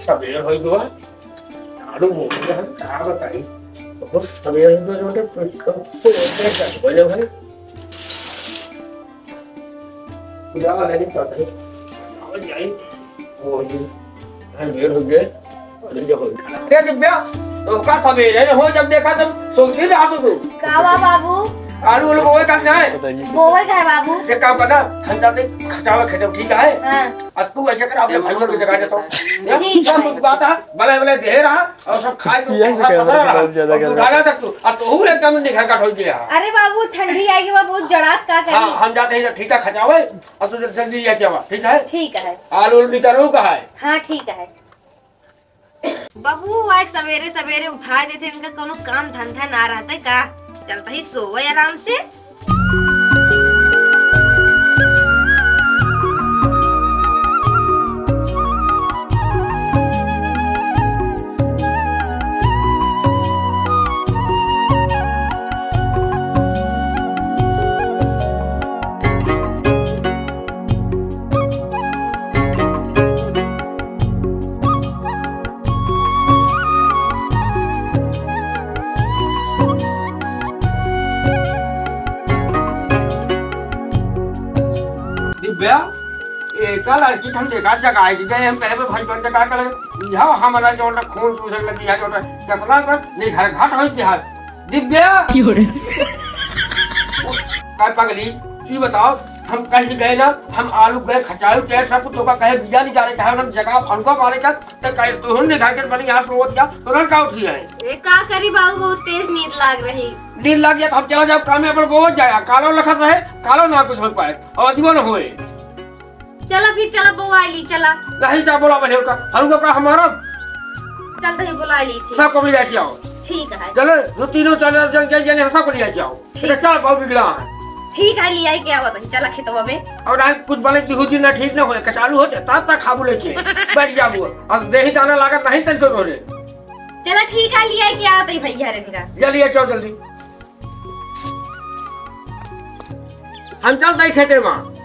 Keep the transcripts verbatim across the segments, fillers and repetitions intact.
सबेर होइ गवा। झाड़ू मोड़ रहा, का बताई? बहुत सबेर होइ गवा, छोटे, दस बजे भाई। पूजा वाला नहीं पता है। और जाई, वो जी, हाँ, देर हो गए। अरे दिव्या, तो का सबेरे हो, जब देखा तब सोती रहा तू। का हुआ बाबू? आलू उलू बोवे का नहीं? बोवे का है बाबू? एक काम करना, हम जाते खचावा खेते में, ठीक है? हाँ। अब तू ऐसे कर, अपने भाइयों को जगा देता हूँ। ठीक है। सब कुछ बात है, भले भले दे रहा और सब खाए तो किस्तियाँ से पसरा कैमरा रहा। बहुत ज्यादा और तू कर रहा। उठाना तक तू, अब तो हूँ एकदम निखर का ठोक दिया। अरे बाबू, ठंडी आएगी, वह बहुत जड़ात का करी। हाँ, हम जाते हैं, ठीक है, खचावे। अब तू जल्दी लेके आवा, ठीक है? ठीक है। आलू उलू निकालू का है? हाँ, ठीक है। बाबू, आज सवेरे सवेरे उठा देते, इनका कोनो काम धंधा ना रहते का? चलता ही सोवे आराम से। दिव्या, एका लड़की के हम देखा जगाए के गए, हम कहे, "भाई, बन जगा कर, यहाँ हमारा जो ना खून चूसने लगी है, जो ना कितना कर, नहीं घर घाट होई बिहार।" दिव्या! क्यों रे? काय पगली, ई बताओ, हम कहीं गए ना, हम आलू गए खचाऊ के सब कुछ तोका कहे बिया नहीं जाने का, हम जगह फंसा मारे का, तो कहे तू हम नहीं खा के बनी यहाँ रोवत जा, तो ना का उठी है? ए, का करी बाबू, बहुत तेज नींद लाग रही। नींद लाग गया तो हम चला जाओ काम में, अपन रोवत जाए, कालो लखत रहे, कालो ना कुछ हो पाए, और अजीबो न होए। चला फिर, चला बोआई ली, चला। नहीं जा बोला बने का, हम लोग का हमारा चल रही बोला ली थी। सबको भी लेके आओ। ठीक है। चले, दो तीनों चले, जन, जन, जन, सबको लेके आओ। ठीक। बेटा, बहुत बिगड़ा है। ठीक है, ले आई के आवत है, चला खेतवा में। और आज कुछ बने बिहुजी ना ठीक ना होए, कचालू हो जाता, ता खाबू लेके। बैठ जाबू। और देही दाना लागत नहीं तन को रे। चला ठीक है, ले आई के आवत है भैया रे मेरा। जा ले के आओ जल्दी। हम चलते ही खेते में।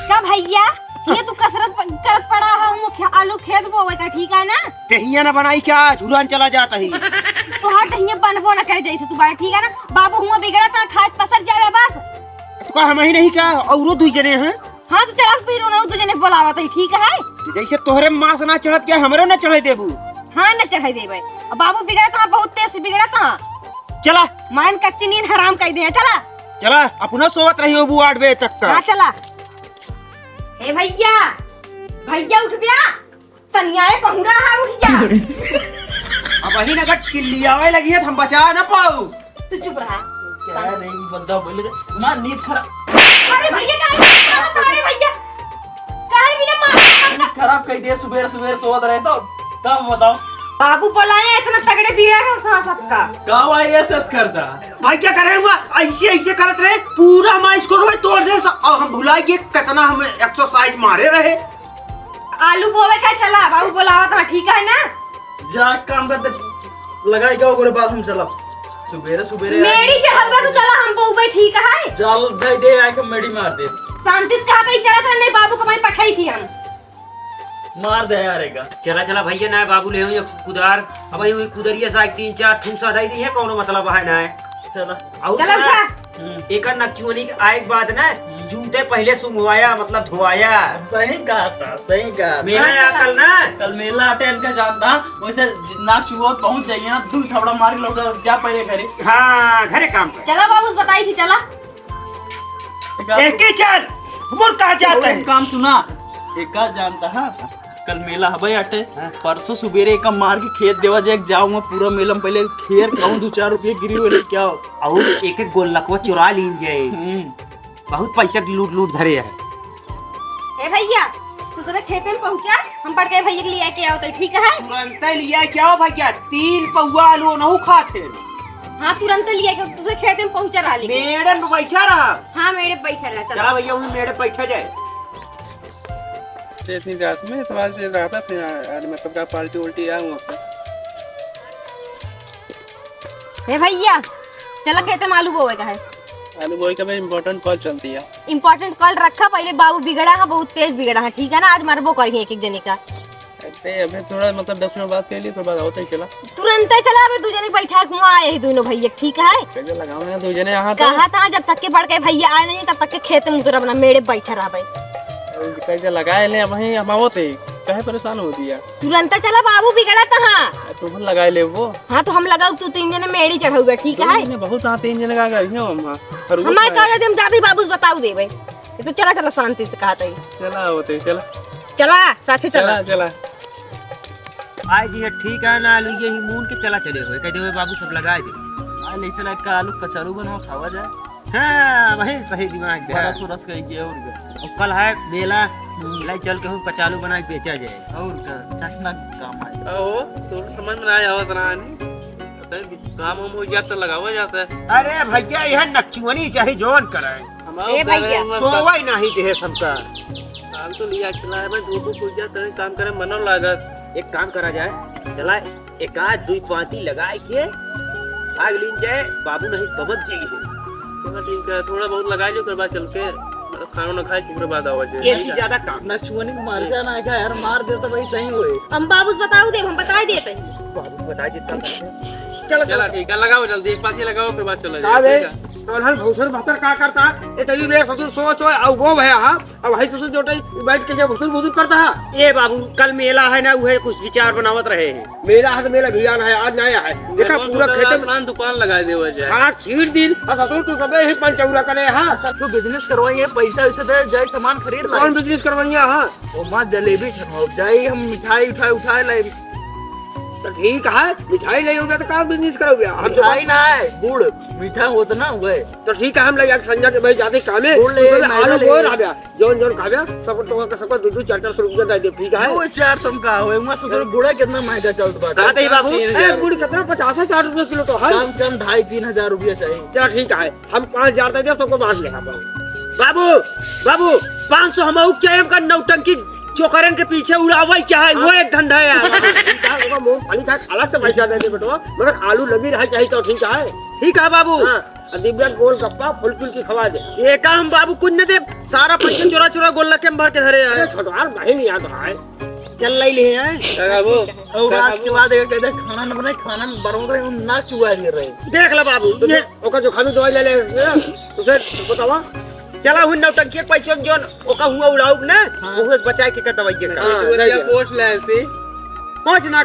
का भैया, ये तू कसरत प-, करत पड़ा है, हम खे-, आलू खेत बोवे का, ठीक है ना? देहिया ना बनाई क्या, झुरान चला जाता ही। तोहार देहिया बनबो ना करे जैसे तू बाय, ठीक है ना? बाबू हुआ बिगड़ा था, खाए पसर जावे बस। तो का हम ही नहीं क्या, औरो दुई जने हैं? हाँ, तो चला फिर उन्हों दू जने बोलावत है, ठीक है? जैसे तोहरे मांस ना चढ़त क्या, हमरो ना चढ़े देबू? हाँ, ना चढ़े देबे। अब बाबू बिगड़त हाँ, बहुत तेज से बिगड़त हाँ। चला। मान कच्ची नींद हराम कर दे, चला। चला, अपना सोवत रही होबू आठ बजे तक का। हाँ, चला। ए भैया, भैया उठ बया। तनिया ए पहुड़ा है, उठ जा। अब वही नगद किल्लियावे लगी है, हम बचा ना पाऊ। तू चुप रहा। क्या रे, ई बंदा बोल रे। मार नींद खराब। अरे भैया, काहे बिना मारत? अरे भैया, काहे बिना मारत? नींद खराब कई दे, सुबेर सुबेर सोवत रहे तो। का बताओ? बाबू बोलाए, इतना तगड़े बीड़ा का था सबका। का भाई ऐसे ऐसे करता? भाई क्या करे हुआ? ऐसे ऐसे करत रहे, पूरा हमारा स्कूल में तोड़ दे सब। अब हम भुला गए कितना हम एक्सरसाइज मारे रहे। आलू बोवे का चला, बाबू बोलावत हा, ठीक है ना? जा काम करते, लगाई का ओकरे बाद हम चलब। सुबेरे सुबेरे मेरी चढ़ल बा, तू चला, हम बोवे, ठीक है? चल, दे दे, आके मेड़ी मार दे। शांति से कहा कहीं चला था, नहीं बाबू को वहीं पठाई थी हम। मार दे यार एका। चला, चला भैया, ना बाबू ले हो या कुदार, अब वही कुदरिया से एक तीन चार ठूसा दे दी है, कौनो मतलब है ना है। चला। और चला सुना, उठा। हम्म। एकर नकचुअनी के आए के बाद ना, जूते पहले सुंघवाया, मतलब धोआया। सही कहा था, सही कहा था। मेला हाँ, आ चला। कल ना। कल मेला अटेंड का जानता, वैसे ज-, नाक चुहो पहुंच जाइए ना, दू थपड़ा मार के लौटा जा पहले घरे। हाँ, घरे काम कर। चला बाबू, बताई थी, चला। एके चल, मोर कहा जाता है? काम सुना, एका जानता है, कल मेला हबे अटे, हाँ। परसों सुबेरे एका मार के खेत देवा जाए, जाओ मैं पूरा मेला में पहले खेर कहूँ दो चार रुपये गिरी हुए लेके आओ। और एक एक गोलकवा चुरा लीन जाए। हम्म। बहुत पैसा के लूट लूट धरे है। ए भैया, तू सबे खेते में पहुंचा, हम बड़के भैया के लिए के आओ तो ठीक है? तुरंत लिया के आओ भैया, तीन पौवा आलू नहु खाते। हाँ, तुरंत लिया के तू सबे खेते में पहुंचा रहा लेकिन। मेड़े में बैठा रहा। हाँ, मेड़े पे बैठा रहा, चला। चला भैया, वहीं मेड़े पे बैठा जाए। इतनी रात में तो आज रात है, फिर आ-, आज मतलब का पार्टी उल्टी आऊँ आपका। हे भैया, चला खेते में आलू बोवे का है। आलू बोवे का भाई important call चलती है। Important call रखा, पहले बाबू बिगड़ा है, बहुत तेज बिगड़ा है, ठीक है ना? आज मरबो करी एक एक जने का। अरे अबे थोड़ा मतलब दस मिनट बात कर लिए, फिर बाद होते ही चला। तुरंते चला, अबे दू जने बैठा हुआ आए ही दोनों भैया, ठीक है? कैसे लगाओ ना दू जने यहाँ तो? कहा था जब तक के बड़के भैया आए नहीं तब तक के खेत में उतरब ना, मेड़े बैठा रह भाई। अरे कैसे लगाए ले अब वहीं हम आवत है, कहे परेशान हो दिया। तुरंते चला, बाबू बिगड़ा था। हाँ। तुम लगाए ले वो। हाँ तो हम लगाओ, तू तीन जने मेड़ी चढ़ाओगे, ठीक है? तुमने बहुत हाँ तीन जने का कर हम। हमारे कहा हम जाते ही बाबू से बताऊ देबे। ये तो चला, चला, शांति से कहा तई। चला होते, चला। चला, साथे चला। चला, चला। आए जी, ये ठीक है ना, आलू ये ही मून के चला चले हुए, कह दे हुए बाबू सब लगा दे। आए ले, ऐसे लाइट का आलू कचरू बनाओ, खावा जाए। हाँ, वही सही दिमाग है। बरस उरस कही के और क्या। और कल है मेला, हम्म। ले चल के हम कचालू बना के बेचा जाए। और क्या, चटना काम है। ओ, तो समझ में ना आवत रहा नहीं। पता नहीं, काम हम हो जाता, लगावा जाता है। अरे भैया, यह नकचुअनी चाहे जौन कराए। हमारा ए भैया। सोवा ही नाही देहे सबका। काम तो लिया खिलाए भाई, धूप उप उज्जा तनी काम करे मनो लागत। एक काम करा जाए, चला एक आध दुई पाती लगाए के भाग लीन जाए, बाबू नहीं पबत जी हो। चला ठीक है, थोड़ा बहुत लगा लो, ओकर बाद चल के मतलब खाना ना खाए, ओकर बाद आवा जाए। ऐसी ज्यादा काम। नक्शुअनी को मार जाना है क्या यार, मार दे तो भाई सही होए। हम बाबू से बताऊ दे, हम बताई देते हैं। बाबू बता देता। चलो, चला चलो। ठीक है, लगाओ जल्दी, एक पाती लगाओ, ओकर बाद चला का जाए, बे? ठीक है? तोहन भूसर भतर का करता? ए तई बे ससुर सोच हो, अब वो भया हा, अब हई ससुर जोटे बैठ के जब भूसर भूसर करता हा। ए बाबू, कल मेला है ना, उहे कुछ विचार बनावत रहे हैं। मेला है तो मेला भियान है, आज ना आया है। देखा मेहमान पूरा तो खेत रात में रात दुकान लगा दे वजह। हाँ, छीट दिन, और ससुर तू सबे ही पंचौरा करे हा। सर, तू business करवाइए, पैसा वैसे दे, जाए सामान खरीद ला। कौन business करवाइया हा? वो माँ जलेबी ठरवाओ, जाए हम मिठाई उठाई उठाए लाई। तो ठीक है, मिठाई नहीं होगा तो का business करोगे? हम तो मिठाई ना है, गुड़, मीठा होता ना, वह। तो ठीक है, हम ले जाके संजय के भाई जाते कामे, गुड़ ले, तू सब मैदा आलू ले। बोल रहा बे, जौन जौन खाबे, सबको तो सबको दो दो चार चार सौ रुपया दे दे, ठीक है? दो चार तुम का होए, मस्त ससुर गुड़ा कितना महंगा चलत बाटे। कहा थे बाबू? तीन हजार। ए, गुड़ कितना? पचास है, साठ रुपया किलो तो है। कम से कम ढाई तीन हजार रुपया चाहिए। चल ठीक है, हम पाँच हजार दे दे, सबको बांट ले हम। बाबू, बाबू, पाँच सौ हम आउक चाहिए, हमका नौटंकी चोकरन के पीछे उड़ावे क्या है, वो एक धंधा है यार। ठीक है, ओका मूंगफली खाए, अलग से पैसा दे दे बेटवा, मगर आलू लगी रहे चाहिए तो ठीक है। ठीक है बाबू। हाँ, आ दिव्या गोलगप्पा फुल फुल की खवा दे। ये का हम बाबू कुछ न दे, सारा पैसा चोरा चोरा गोलक में भर के धरे हैं। अरे छोटवार बहिन याद है। चल लाई ले हैं। का बाबू? और का आज के बाबू? बाद अगर कहते खाना न बनाए, खाना न बनाओ तो हम ना चुआ ले रहे। देख ला बाबू, तो ये ओका जो खामी दवाई ले ले, उसे बतावा। चला हुन नौटंकी के पैसे जोन ओका हुआ उड़ाउब ना, हाँ। उहे बचाए के का दवाई के का। हाँ, चुआ ले ले। पोछ ले ऐसे। पोछ ना,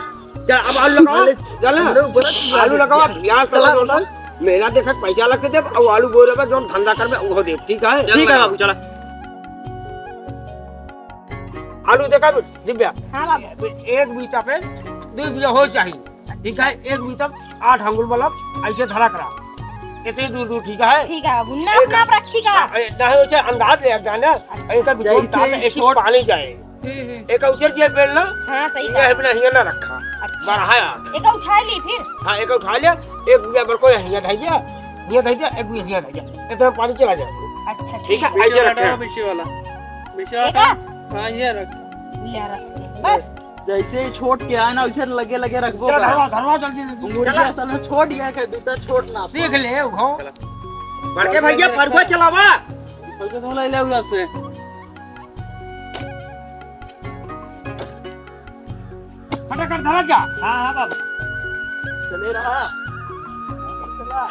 जा, अब आलू लगावा, अरे, जा ना। अरे, बोला तू आलू आलू लगावा, क्या? प्याज चला, टमाटर, चला। मेला देखत पैसा लग के देब, अब आलू बोरे बा, जौन धंधा करबे, उहो देब, ठीक है? चल ठीक है लगा। बाबू, चला। आलू देखा बे, दिव्या? हाँ बाबू। एक बीता पे दुई बीता हो चाहिए, ठीक है? एक बीता आठ आंगुल वाला, ऐसे धरा करा, इतनी दूर दूर, ठीक है? ठीक है बाबू, नाप, एक नाप रखी का? हाँ, ए, नहीं, उसे अंदाज ले जाना, अच्छा। ऐसा बिछोड़ जैसे डाल, एक छोट पानी जाए। हम्म, हम्म। एक उचर के बेल ना, हाँ, सही हिंगा कहा। है बिना हिंगा ना रखा। अच्छा। बढ़ाया। एक उठा ली फिर? हाँ, एक उठा लिया, एक बिया बड़को हिंगा धइया, हिंगा धइया, एक बिया हिंगा धइया। ये तो पानी चला जाए। अच्छा, ठीक है, ठीक। ऐसे पीछे रखे। हटाओ, पीछे वाला। पीछे ये हटाओ। का? हाँ, ये रख। ये रख। बस। जैसे ही छोट के आए ना, वैसे लगे लगे रखबो चल, का। धरवा, धरवा, जल्दी, जल्दी। मुर्गी चला। असल में छोट ही है, के दूसरा छोट ना। सीख ले, उघो। चला। बड़के भैया, फरुआ चलावा। फरुआ तो लाई ले उधर से। फटाफट धरा जा। हाँ, हाँ, बाबू। चले रहा। चला।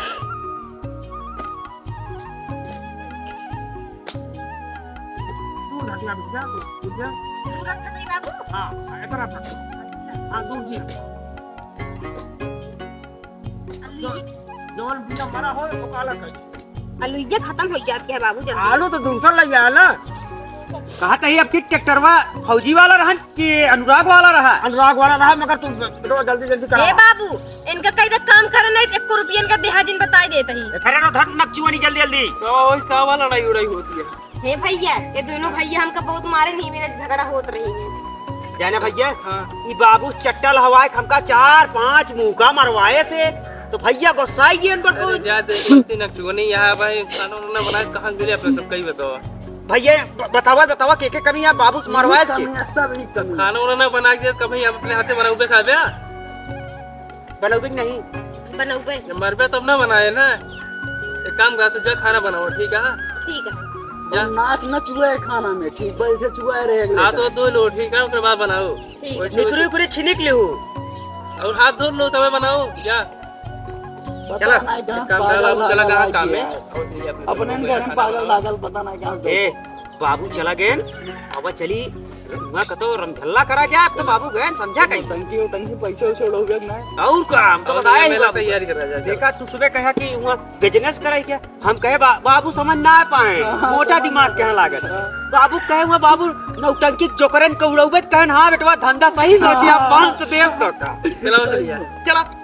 दूर हटिया, दूर जा, दूर जा। दूर हट गई बाबू। हाँ, हाँ, इधर आ, अच्छा। हाँ, दूर जी। अल्ली। जौन बिना मरा हो, वो काला कर। आलू ये खत्म हो जात है बाबू, जल्दी। आलू तो दूसर लग जाए ना। कहा तो ये अब की ट्रैक्टरवा फौजी वाला रहन कि अनुराग वाला रहा? अनुराग वाला रहा, मगर तू बेटवा जल्दी जल्दी करा। ए बाबू, इनका कहीं तक काम करे नहीं, एको रुपया इनका देहा जिन बताई देत ही। अरे रो धट नकचुआनी जल्दी जल्दी। तो ओइस का वाला लड़ाई उड़ाई होती है। हे भैया, ये दोनों भैया हमका बहुत मारे नहीं, मेरे झगड़ा होत रही है। जाने भैया, हाँ। ई बाबू चट्टल हवाए हमका चार पांच मुका मरवाए से, तो भैया गुस्साई गए इन पर अरे तो। जा दे, इतनी नकचुआनी यहाँ भाई, खाना उना बनाए, कहाँ गिरे अपने सब, कहीं बताओ। भैया, ब-, बतावा, बतावा, के, के कमी है, बाबू से मरवाए के? कमी है, सब ही कमी है। खाना वाना ना बना के दे, कभी हम अपने हाथे बनाउबे खाबे? बनाउबे कि नहीं? बनाउबे। जब मरबे तब ना बनाए ना। एक काम कर, तू जा खाना बनाओ, ठीक है? ठीक है। जा। और नाक न चुए खाना में, ठीक, बैठे चुआ रहे अगले हाथ का। वो धो लो, ठीक है, ओकरे बाद बनाओ। ठीक। वैसे निकुरे उकुरे छिनिक लिहू। और हाथ धो लो, तबे बनाओ, जा। पता चला। नहीं कहाँ एक काम करा, पागल बाबू, चला धागल कहाँ लाग काम गया है। है? अपने घर में पागल धागल पता नहीं कहाँ से। ए, बाबू चला गए, अब चली, वहाँ कतो रमझल्ला करा जाए, अब तो बाबू गए, समझा कहीं। टंकी, टंकी पैसे वैसे उड़ोगे ना। और का, हम तो और बताए ही मेला बाबू। तैयारी कर रहा है। देखा, तू सुबह कहा कि वहाँ business कराई क्या? हम कहे, बा-, बाबू समझ ना आ पाए, हाँ, मोटा समझ दिमाग ना कहने लागत। हाँ। बाबू कहे हुआ, बाबू नौटंकी जोकरन के उड़ौबे, कहन, "हाँ बेटवा, धंधा सही सोची, आप हाँ। पाँच सौ देव तो का।" चला, चलिए। चला।